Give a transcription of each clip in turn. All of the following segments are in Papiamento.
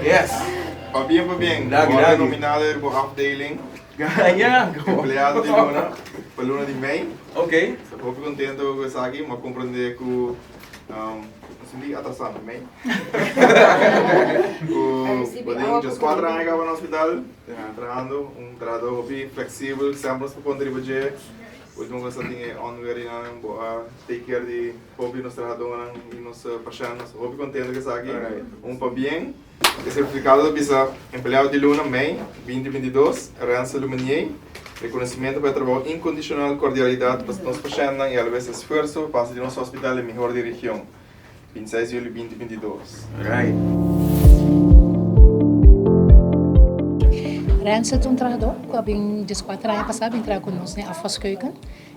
Yes! Pabien pabien, Danki, bo a danki. nomina den bo afdeling Gaña! empleado di luna pa luna di mei. Ok. Sta hopi contento cu esaki, mi a comprende cu mi sinti atrasa na mei. Cu bo tin just cuatro aña caba na hospital, trahando, un trahador hopi flexibel, semper nos por conta riba dje. Ultimo cu nos a tin e onweer y nan bo a take care di hopi nos trahadornan y nos pashentnan. Nos ta hopi contento cu esaki. Un pabien. E sertifikado ta bisa, Empleado di luna, mei, 2022, Renzo Lumenier, Reconocimento pa e trabou incondicional, cordialidad pa nos pashentnan y alabes esfuerso pa haci di nos hospital e mihor di region. 26 juli 2022. Right. Renzo ta un trahador cu a bin diescuater aña pasa bin traha cu nos den afwaskeuken.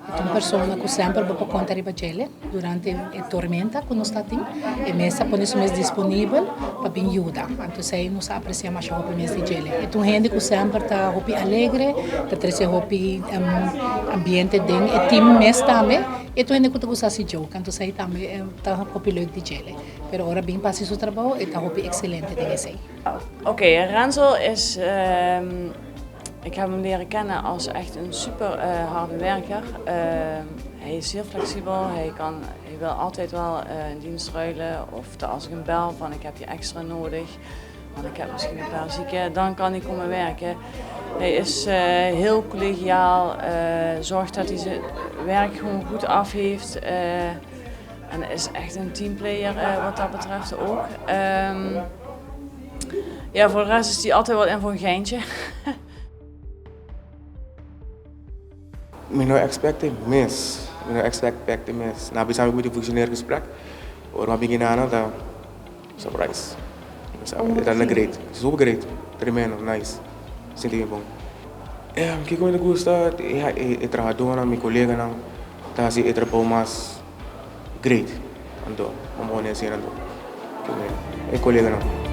E ta un persona cu semper bo por conta riba djele durante e tormenta cu nos ta tin. E mes ta pone su mes disponibel pa bin yuda. Anto esey nos a aprecia masha hopi mes di djele. E ta un hende cu semper ta hopi alegre, ta trece hopi ambiente den e team mes tambe. E ta un hende cu ta gusta haci joke, anto esey tambe ta hopi leuk di djele. Pero ora bin pa haci su trabou e ta hopi excelente den esey. Oké, Renzo is, ik heb hem leren kennen als echt een super harde werker. Hij is zeer flexibel, hij kan, hij wil altijd wel in dienst ruilen of als ik hem bel van ik heb je extra nodig, want ik heb misschien een paar zieken, dan kan hij komen werken. Hij is heel collegiaal, zorgt dat hij zijn werk gewoon goed af heeft. En is echt een teamplayer wat dat betreft ook. Ja, voor de rest is hij altijd wel in voor een geintje. Mi no expect e mes, mi no expect e mes. Nan a bisa mi cu mi tin functioneer gesprek, ora mi a bini nan ta surprise. E ta great, super great, tremendo, nice, sinti mi bon. Kico mi ta gusta e trahadornan, mi coleganan ta haci e trabou mas great, anto, mi a pone asina anto, e coleganan.